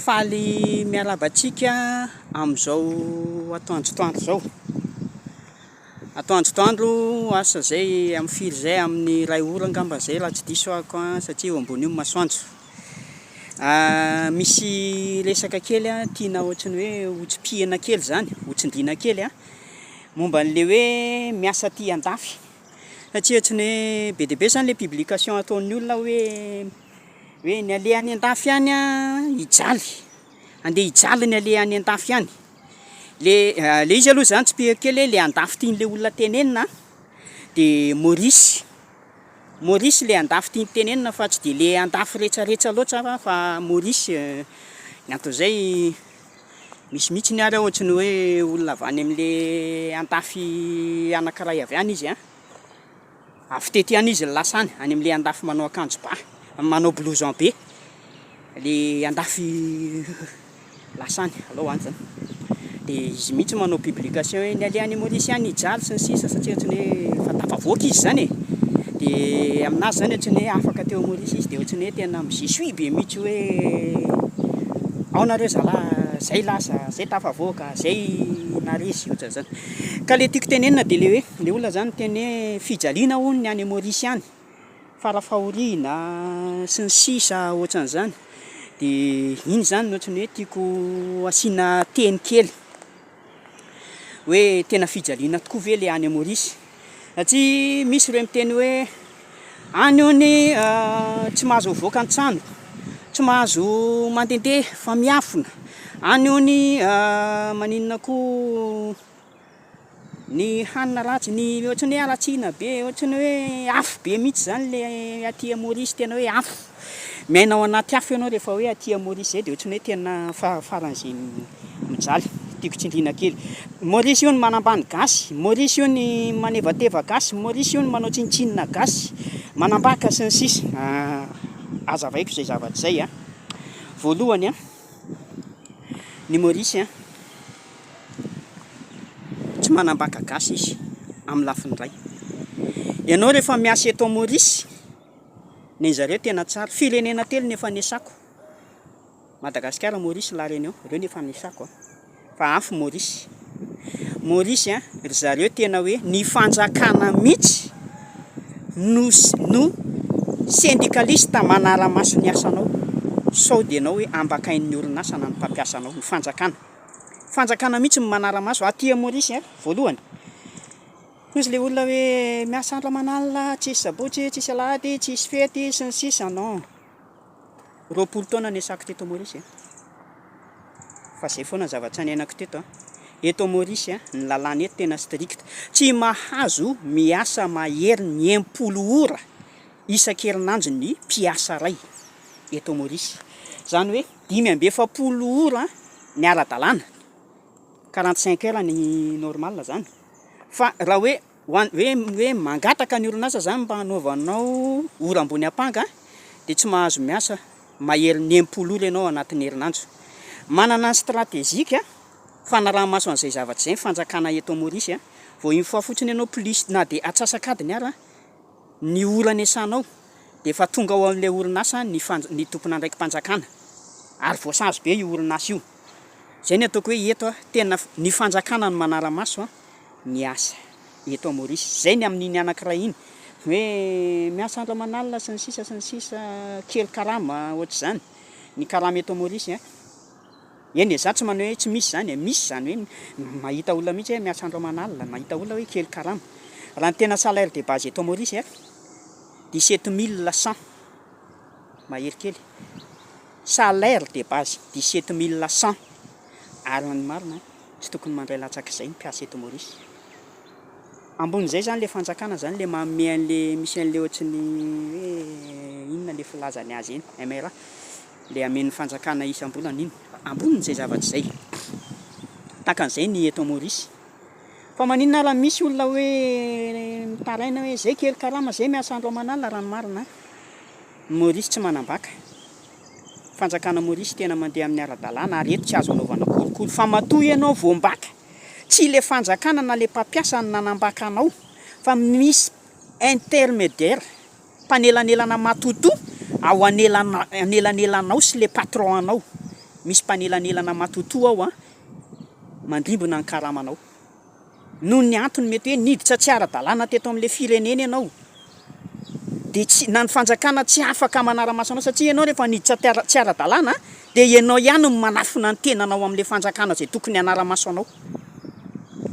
Faly miarahaba antsika amin'izao atoandrotoandro izao. Atoandrotoandro asa izay amin'ny firy izay, amin'ny iray ora angamba izay raha tsy diso ahako an, satria eo ambony eo ny masoandro. Misy resaka kely tiana ohatran'ny hoe hotsipihina kely izany, hotsindriana kely an, momba an'ilay hoe miasa aty andafy. Satria ohatran'ny hoe be dia be izany ilay publication ataon'ny olona hoe hoe ny aleha any an-dafy any an hijaly, andeha hijaly ny aleha any an-dafy any. Le le izy aloha izany tsipihiko kely hoe le andafy tian'le olona tenenina an de Maurice, Maurice le andafy tiany tenenina fa tsy de le andafy retsaretsa loatra fa Maurice, ny anton'izay Misy mihitsy ary ohatry ny hoe olona avy any amin'le andafy anankiray avy any izy an, avy teto ihany izy no lasa any, any amin'le andafy manao akanjo ba, manao blouson be, le andafy lasa any, alao any zany, de izy mihitsy manao publication hoe ny aleha any Maurice any hijaly sy ny sisa satria ohatry ny hoe efa tafavoaka izy zany e, de aminazy zany ohatry ny hoe afaka teo Maurice izy de ohatry ny hoe tena mi-je suis be mihitsy hoe ao nareo zalah, zay lasa, zay tafavoaka, zay naharesy, ohatran'izany. Ka le tiako tenenina de le hoe le olona zany miteny hoe fijaliana hono ny any Maurice any, farafahoriana sy ny sisa ohatran'izany, de iny zany no ohatran'ny hoe tiako asiana teny kely. Hoe tena fijaliana tokoa ve le any Maurice? Satria misy ireo miteny hoe any hono tsy mahazo mivoaka ny trano, tsy mahazo mandehandeha fa miafina, any hono maninona koa Ny hanina ratsy, ny ohatran'ny hoe haratsiana be, ohatran'ny hoe afo be mihitsy zany le aty Maurice, tena hoe afo, miaina ao anaty afo ianao rehefa hoe aty Maurice zay de ohatran'ny hoe tena faran'izay mijaly, tiako tsindriana kely. Maurice io ny manambany gasy, Maurice io ny manevateva gasy, Maurice io ny manao tsinontsinona gasy, manambaka sy ny sisa, hazavaiko izay zavatra izay an, voalohany an, ny Maurice an, Tsy manambaka gasy izy amin'ny lafiny iray. Ianao rehefa miasa eto Maurice, ny zareo tena tsara. Firenena telo no efa niasako, Madagasikara, Maurice, La Réunion, ireo no efa niasako an, fa afo Maurice. Maurice an, ry zareo tena hoe ny fanjakana mihitsy no no syndicaliste manara-maso ny asanao, sao dia ianao hoe ambakain'ny orinasa na ny mpampiasa anao, ny fanjakana. Fanjakana mihitsy no manara-maso aty à Maurice a, voalohany. Hoy izy le olona hoe miasa andro aman'alina, tsisy sabotsy, tsisy alahady, tsisy fety, sy ny sisa, non. 20 taona niasako teto Maurice a, fa zay foana ny zavatra niainako teto a. Eto Maurice a, ny lalàna eto tena strict, tsy mahazo miasa mahery ny 60 ora isan-kerinandro ny mpiasa iray eto Maurice. Zany hoe 45 ora ny ara-dalàna, 45 heures ny normal zany, fa raha hoe ho an- hoe hoe mangataka ny orinasa zany mba hanaovanao ora ambony ampanga de tsy mahazo miasa maherin'ny 60 ora ianao anatin'ny herinandro. Manana ny stratégique fanaraha-maso an'izay zavatra izay ny fanjakana eto Maurice, vao une fois fotsiny ianao plus na de atsasak'adiny ara ny ora niasanao dia efa tonga ao amin'ilay orinasa ny fanj- ny tompon'andraiki-panjakana ary voasazy be io orinasa io. Izay ny ataoko hoe eto tena ny fanjakana no manara-maso ny asa eto Maurice. Izay ny amin'iny anankiray iny hoe miasa andro aman'alina sy ny sisa sy ny sisa, kely karama ohatr'izany. Ny karama eto Maurice an. Eny e, za tsy manao hoe tsy misy zany e, misy zany hoe mahita olona mihitsy hoe miasa andro aman'alina, mahita olona hoe kely karama. Raha ny tena salaire de base eto Maurice a, 17 100 mahery kely, salaire de base 17 100, ary raha ny marina tsy tokony mandray latsak'izay ny mpiasa eto Maurice. Ambonin'izay zany le fanjakana zany le manome an'le misy an'le ohatry ny hoe inona le filazany azy iny, MRA. le amen'ny fanjakana isam-bolana iny, ambonin'izay zavatra izay. Tahaka an'izay ny eto Maurice. Fa maninona raha misy olona hoe mitaraina hoe zay kely karama, zay miasa andro aman'alina raha ny marina an. Maurice tsy manambaka. Fanjakana Maurice tena mandeha amin'ny ara-dalàna ary eto tsy azo anaovana kolikoly. Fa matoa ianao voambaka, tsy le fanjakana na le mpampiasa no nanambaka anao fa misy intermediaire Mpanelanelana matotoa ao anelanelanao sy le patron anao. Misy mpanelanelana matotoa ao an, mandrimbona ny karamanao. Noho ny antony mety hoe niditra tsy ara-dalàna teto amin'ilay firenena ianao, dia tsy, na ny fanjakana tsy afaka manara-maso anao satria ianao rehefa niditra tsy ara-dalàna dia ianao ihany no manafina ny tenanao amin'ilay fanjakana izay tokony hanara-maso anao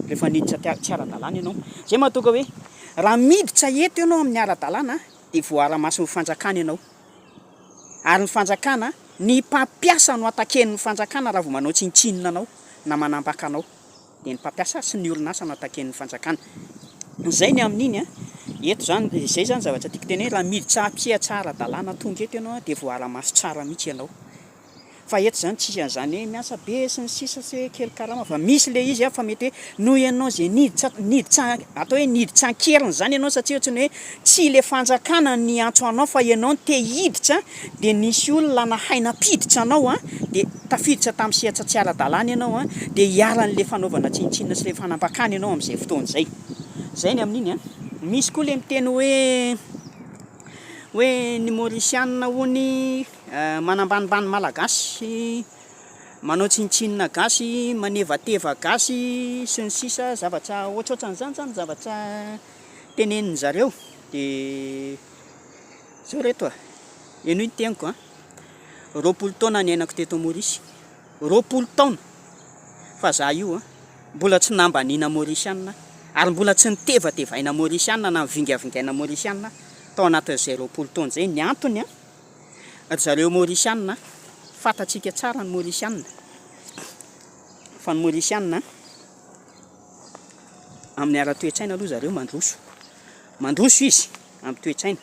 rehefa niditra tsy ara-dalàna ianao. Izay mahatonga hoe raha miditra eto ianao amin'ny ara-dalàna dia voaara-mason'ny fanjakana ianao. Ary ny fanjakana, ny mpampiasa no ataken'ny fanjakana raha vao manao tsinontsinona anao na manambaka anao. Dia ny mpampiasa sy ny orinasa no ataken'ny fanjakana. Izay ny amin'iny an. Eto izany, izay izany zavatra tiako tenenina, raha miditra mpisehatra ara-dalàna tonga eto ianao dia voaara-maso tsara mihitsy ianao. Fa eto izany tsisy an'izany hoe miasa be sy ny sisa sy hoe kely karama fa misy le izy fa mety hoe noho ianao izay niditra niditra atao hoe niditra an-keriny izany ianao satria ohatran'ny hoe tsy le fanjakana no niantso anao fa ianao no te hiditra dia nisy olona nahay nampiditra anao an dia tafiditra tamin'ny sehatra tsy ara-dalàna ianao an dia iharan'le fanaovana tsinontsinona sy le fanampakana ianao amin'izay fotoana izay. Izay ny amin'iny an. Misy koa le miteny hoe hoe ny Maorisianina hony Manambanimbany malagasy, manao tsinontsinona gasy, manevateva gasy sy ny sisa zavatra ohatrohatran'izany zany zavatra tenenin zareo de zao reto a, henoy ny teniko a, 20 taona niainako teto Maorisy, 20 taona fa za io a mbola tsy nambaniana Maorisianina ary mbola tsy nitevatevaina Maorisianina na nivingavingaina Maorisianina tao anatin'izay 20 taona izay, ny antony a. Ry zareo Maorisianina, fantatsika tsara ny Maorisianina, fa ny Maorisianina amin'ny ara-toe-tsaina aloha zareo mandroso, mandroso izy amin'ny toe-tsaina.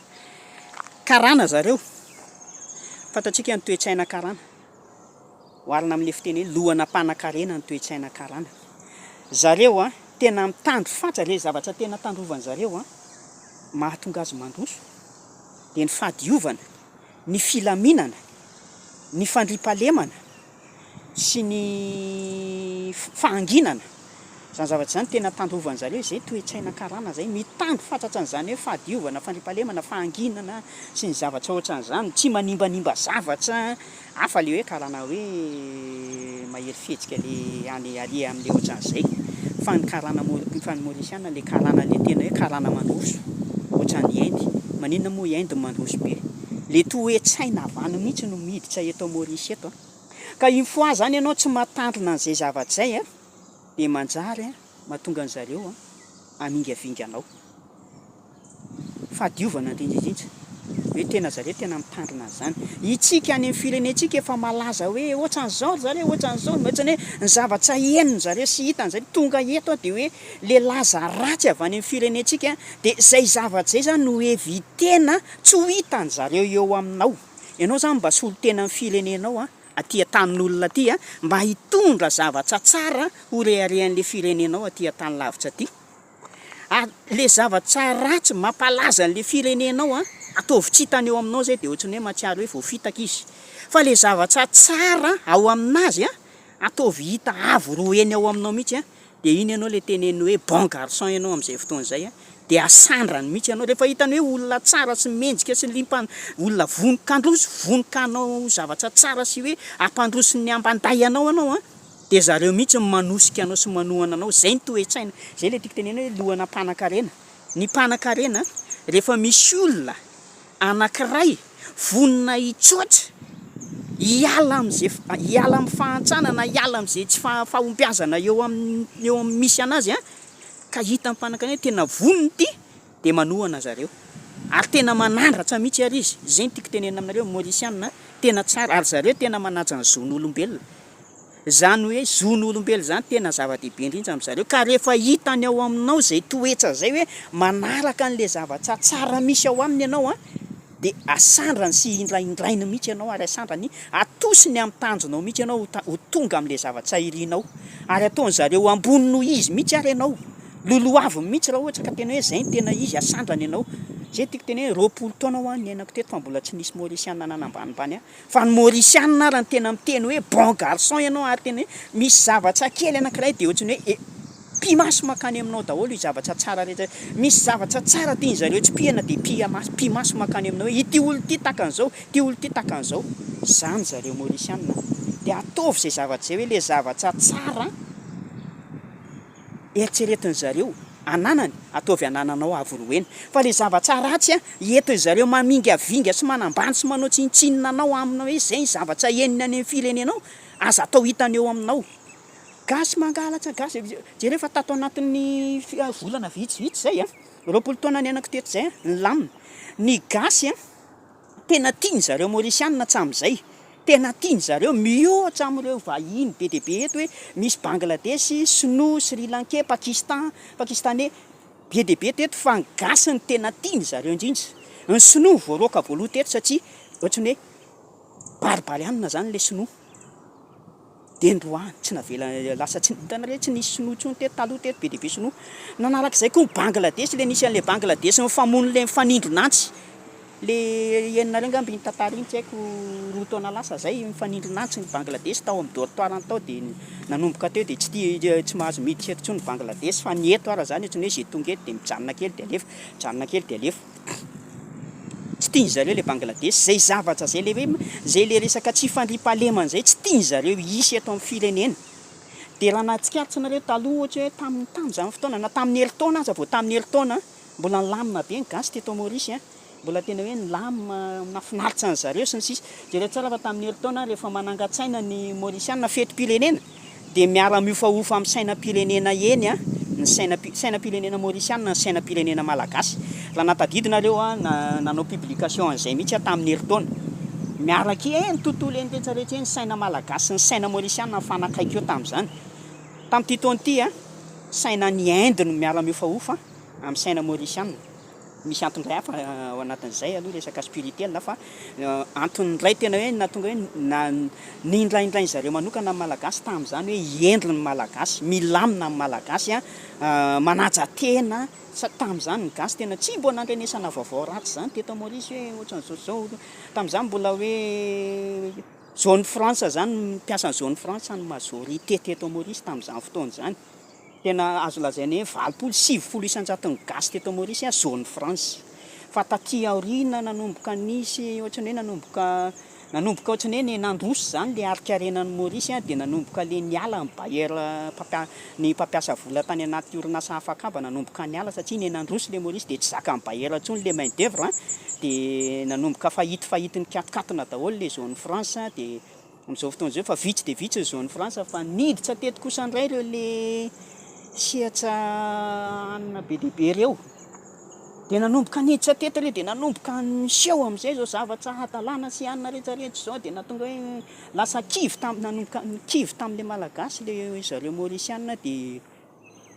Karana zareo, fantatsika ny toe-tsaina karana, oharina amin'ilay fiteny hoe lohana mpanankarena ny toe-tsaina karana. Zareo an, tena mitandro fatra, ilay zavatra tena tandrovan'ny zareo an, mahatonga azy mandroso. dia ny fahadiovana, ny filaminana, ny fandriampahalemana sy ny fahanginana. Izany zavatra izany tena tandrovan'ny zareo, izay toe-tsaina karana izay, mitandro fatratra an'izany hoe fahadiovana, fandriampahalemana, fahanginana sy ny zavatra ohatran'izany, tsy manimbanimba zavatra. Hafa le hoe karana hoe mahery fihetsika le any ary amle otran'izay fa ny karana fa ny maurisiana le karana le tena hoe karana mandroso otran'i Inde, maninona moa i Inde mandroso be? Le toe-tsaina avy any mihitsy no miditra eto Maurice eto an! Ka une fois zany ianao tsy mahatandrina an'izay zavatra izay an, de manjary an mahatonga an'zareo an hamingavinga anao. Fahadiovana indrindra indrindra hoe tena zareo tena mitandrina an'izany. Itsika any amin'ny firenentsika efa malaza hoe ohatran'izao ry zareo, ohatran'izao, ohatran'ny hoe ny zavatra henon'ny zareo sy hitan'ny zareo tonga eto dia hoe le laza ratsy avy any amin'ny firenentsika dia izay zavatra izay izany no éviter-na tsy ho hitan'ny zareo eo aminao. Ianao izany mba solontenan'ny firenenao aty an-tanin'olona aty mba hitondra zavatra tsara ho reharehan'ilay firenenao aty an-tany lavitra aty. Ary le zavatra ratsy mampalaza an'le firenenao an, ataovy tsy hitany eo aminao zay de ohatran'ny hoe mahatsiaro hoe voafitaka izy. Fa le zavatra tsara ao aminazy an, ataovy hita avo roa heny ao aminao mihitsy an, de iny ianao le teneniny hoe bon garçon ianao amin'izay fotoana izay an, de asandrany mihitsy ianao. Rehefa hitany hoe olona tsara sy mendrika sy limpa, olona vonon-kandroso, vonon-kanao zavatra tsara sy hoe hampandroso ny amban-day anao ianao an, Dia zareo mihitsy no manosika anao sy manohana anao, zay ny toe-tsaina, zay le tiako tenenina hoe lohana mpanakarena, ny mpanakarena rehefa misy olona anakiray vonona hitsoatra hiala am'ze hiala amin'ny fahantrana na hiala am'ze tsy fahombiazana eo amin'ny eo amin'ny misy anazy an, ka hitan'ny mpanakarena hoe tena vonona ity dia manohana zareo ary tena manandratra mihitsy ary izy, zay no tiako tenenina aminareo Maurisiana tena tsara ary zareo tena manaja ny zon'olombelona. Izany hoe zon'olombelona izany tena zava-dehibe indrindra amin-dry zareo ka rehefa hitany ao aminao izay toetra izay hoe manaraka an'ilay zavatra tsara misy ao aminy ianao an, dia asandrany sy hindrahindrainy mihitsy ianao ary asandrany atosiny amin'ny tanjonao mihitsy ianao ho tonga amin'ilay zavatra irinao ary ataon-dry zareo ambony noho izy mihitsy ary ianao, lolohaviny mihitsy raha ohatra ka tena hoe izay no tena izy, asandrany ianao. Izay no tiako tenenina, 20 taona ho'a niainako teto fa mbola tsy nisy Maurisiana nanambanimbany ahy. Fa ny Maurisiana ara no tena miteny hoe bon garçon ianao ary tena hoe misy zavatra kely anankiray dia ohatran'ny hoe pi-maso mankany aminao daholo io zavatra tsara rehetra io. Misy zavatra tsara tian'zareo tsipihana dia pi-maso pi-maso mankany aminao hoe ity olona ity tahaka an'izao, ity olona ity tahaka an'izao. Izany zareo Maurisiana. Dia ataovy izay zavatra izay hoe ilay zavatra tsara eritreretin zareo ananany, ataovy anananao avo roa heny. Fa ilay zavatra ratsy entin zareo mamingavinga sy manambany sy manao tsinontsinona anao aminy hoe izay ny zavatra henony any amin'ny firenenao, aza atao hitany eo aminao. Gasy mangalatra, gasy, jereo fa tato anatin'ny volana vitsivitsy izay an, 20 taona niainako teto izay an, nilamina. Ny gasy an, tena tiany zareo Maurisiana hatramin'izay, tena tiany zareo mihoatra amin'ireo vahiny be dia be eto hoe misy Bangladesy, Sinoa, Sri Lankais, Pakistan, Pakistanais, be dia be teto fa ny gasy no tena tiany zareo indrindra. Ny Sinoa voaroaka voaloha teto satria ohatran'ny hoe baribarianina izany ilay Sinoa. Dia noroahiny, tsy navela, lasa tsy, hitanareo tsy nisy sinoa intsony teto, taloha teto be dia be sinoa. Nanaraka izay koa ny Bangladesy, ilay nisy an'ilay Bangladesy nifamono ilay nifanindrona antsy, ilay henonareo angamba iny tantara iny, tsy haiko, 2 taona lasa izay, nifanindrona antsy ny Bangladesy tao amin'ny dortoir-ny tao, dia nanomboka teo dia tsy tia, tsy mahazo miditra eto intsony ny Bangladesy, fa ny eto ara izany ohatran'ny hoe izay tonga eto dia mijanona kely dia alefa, mijanona kely dia alefa. Tsy tian-dry zareo ilay Bangladesh, izay zavatra izay ilay hoe izay ilay resaka tsy fandriampahalemana izay tsy tian-dry zareo hisy eto amin'ny firenena. Dia raha nahatsikaritra nareo taloha ohatra hoe tamin'ny tamin'izany fotoana na tamin'ny herintaona aza vao tamin'ny herintaona mbola nilamina be ny gasy teto Maurice an, mbola tena hoe nilamina nahafinaritra an-dry zareo sy ny sisa. Jereo tsara fa tamin'ny herintaona rehefa manangan-tsaina ny Maurisiana fetim-pirenena dia miara-miofaofa amin'ny sainam-pirenena eny ny saina sainam-pirenena maorisiana ny sainam-pirenena malagasy. Raha nahatadidy nareo aho na nanao publication an'izay mihitsy aho tamin'ny herintaona. Miaraka eny tontolo eny rehetra rehetra eny saina malagasy sy ny saina maorisiana mifanakaiky eo tamin'izany. Tamin'ity taona ity, sainan'i Inde no miara-miofaofa amin'ny saina maorisiana. Misy antony iray hafa ao anatin'izay aloha resaka spirituel fa antony iray tena hoe nahatonga hoe na nindraindrain zareo manokana ny Malagasy tamin'izany hoe hendry ny Malagasy, milamina ny Malagasy an, manaja tena, sa tamin'izany ny gasy tena tsy mbo nandrenesana vaovao ratsy izany teto Maurice hoe ohatran'izao sy izao, tamin'izany mbola hoe zone franche izany, mpiasan'ny zone franche ny majorité teto Maurice tamin'izany fotoana izany. Tena azo lazaina hoe 80, 90 isan-jaton'ny gasy teto Maurice zone franche. Fa taty aoriana nanomboka nisy ohatran'ny hoe nanomboka nanomboka ohatran'ny hoe nandroso izany ilay harin-karenan'i Maurice dia nanomboka ilay niala ny bailleur mpampia- ny mpampiasa vola tany anaty orinasa afakaba nanomboka niala satria ny nandroso ilay Maurice dia tsy zakan'ny bailleur intsony ilay main d'oeuvre dia nanomboka fahity fahity nikatokatona daholo ilay zone franche dia Amin'izao fotoana izao efa vitsy dia vitsy ny zone franche fa niditra teto kosa indray ireo le sehatra hanina be dia be ireo. Dia nanomboka niditra teto ireo dia nanomboka niseho amin'izay izao zavatra hadalana sy hanina rehetra rehetra izao dia nahatonga hoe lasa kivy tam- nanomboka kivy tamin'ilay Malagasy ilay zareo Maurisiana dia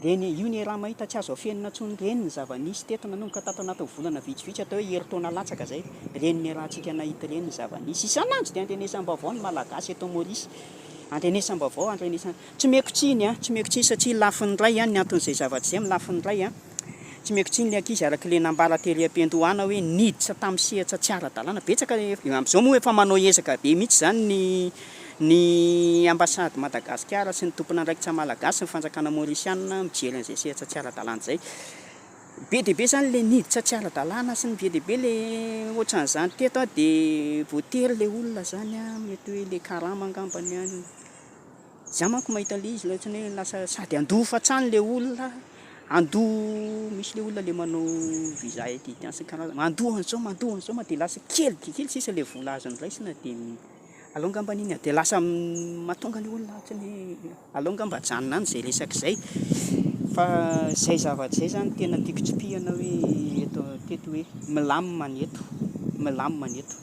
Ireny, io ny raha mahita tsy azo afenina intsony ireny ny zava-nisy teto nanomboka tato anatin'ny volana vitsivitsy atao hoe herintaona latsaka izay, ireny niarahantsika nahita ireny ny zava-nisy. Isan'andro dia andrenesam-baovao ny Malagasy eto Maurice. Andrenesam-baovao, andrenesam-, tsy omeko tsiny an, tsy omeko tsiny satria lafiny iray an, ny anton'izay zavatra izay amin'ny lafiny iray an, tsy omeko tsiny ilay ankizy araka ilay nambara tery am-piandohana hoe niditra tamin'ny sehatra tsy ara-dalàna, betsaka, amin'izao moa efa manao ezaka be mihitsy izany ny Ny ambasady Madagasikara sy ny tompon'andraikitra malagasy sy ny fanjakana maorisianina mijery an'izay sehatra tsy ara-dalàna izay. Be dia be izany ilay niditra tsy ara-dalàna sy ny be dia be ilay ohatran'izany teto an, dia voatery ilay olona izany an, mety hoe ilay karama angambany an, izaho manko mahita an'ilay izy ohatran'ny hoe lasa sady handoa hofan-trano ilay olona, handoa, misy ilay olona ilay manao visa étudiant sy ny karazany, mandoa an'izao mandoa an'izao dia lasa kely dia kely sisa ilay vola azony raisina dia. Aleo angamba iny dia lasa mahatonga ny olona ohatran'ny hoe aleo angamba ajanona any izay resaka izay fa izay zavatra izay izany tena tiako tsipihana hoe eto teto hoe milamina ny eto, milamina ny eto.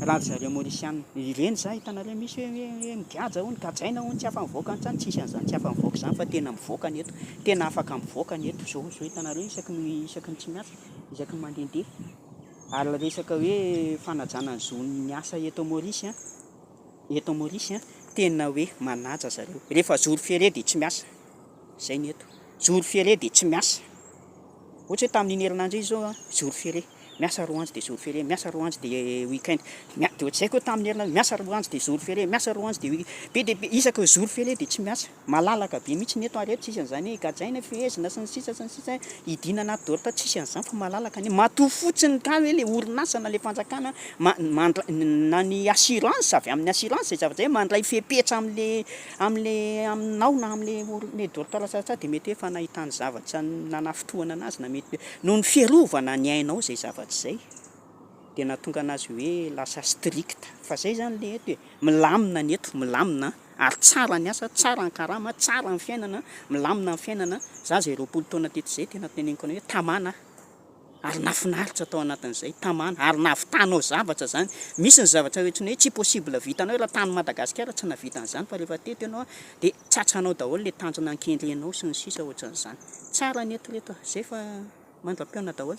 Raha ry zareo Maorisiana, ireny za hitanareo misy hoe hoe migaja hono, gadraina hono, tsy afa-mivoaka any intsony, tsisy an'izany tsy afa-mivoaka izany fa tena mivoaka ny eto, tena afaka mivoaka ny eto, zao zao hitanareo isaky ny isaky ny tsy miasa, isaky ny mandehandeha. Ary ilay resaka hoe fanajana ny zon'ny asa eto Maurice an, eto Maurice an, tena hoe manaja zareo. Rehefa jour ferié dia tsy miasa, zay ny eto. Jour ferié dia tsy miasa. Ohatra hoe tamin'iny herinandro iny zao an, jour ferié. Miasa 2 andro dia jour férié, miasa 2 andro dia week-end, mia- dia ohatr'izay koa tamin'ny herinandro, miasa 2 andro dia jour férié, miasa 2 andro dia week-, be dia be, isaky ny jour férié dia tsy miasa. Malalaka be mihitsy ny eto ary eto tsisy an'izany hoe gadraina, fehezina sy ny sisa sy ny sisa, hidiana anaty dorta, tsisy an'izany fa malalaka ny, matoa fotsiny ka hoe le orinasa na le fanjakana ma- mandra- na ny assurance, avy amin'ny assurance izay zavatra izay, mandray fepetra am'le am'le aminao na am'le oro- le dortoir tsaratsara dia mety hoe efa nahitany zavatra nanafintohana anazy na mety hoe noho ny fiarovana ny ainao izay zavatra izay dia nahatonga anazy hoe lasa strict. Fa zay zany le eto e, milamina ny eto, milamina ary tsara ny asa, tsara ny karama, tsara ny fiainana, milamina ny fiainana. Za zay 20 taona teto izay tena teneniko anao hoe tamana ary nahafinaritra tao anatin'izay, tamana ary nahavitanao zavatra zany. Misy ny zavatra ohatrany hoe tsy possible vitanao raha tany Madagasikara, tsy nahavita an'izany, fa rehefa teto ianao dia tratranao daholo le tanjona ankendrenao sy ny sisa ohatran'izany. Tsara ny eto reto a, zay fa mandra-pihaona daholo.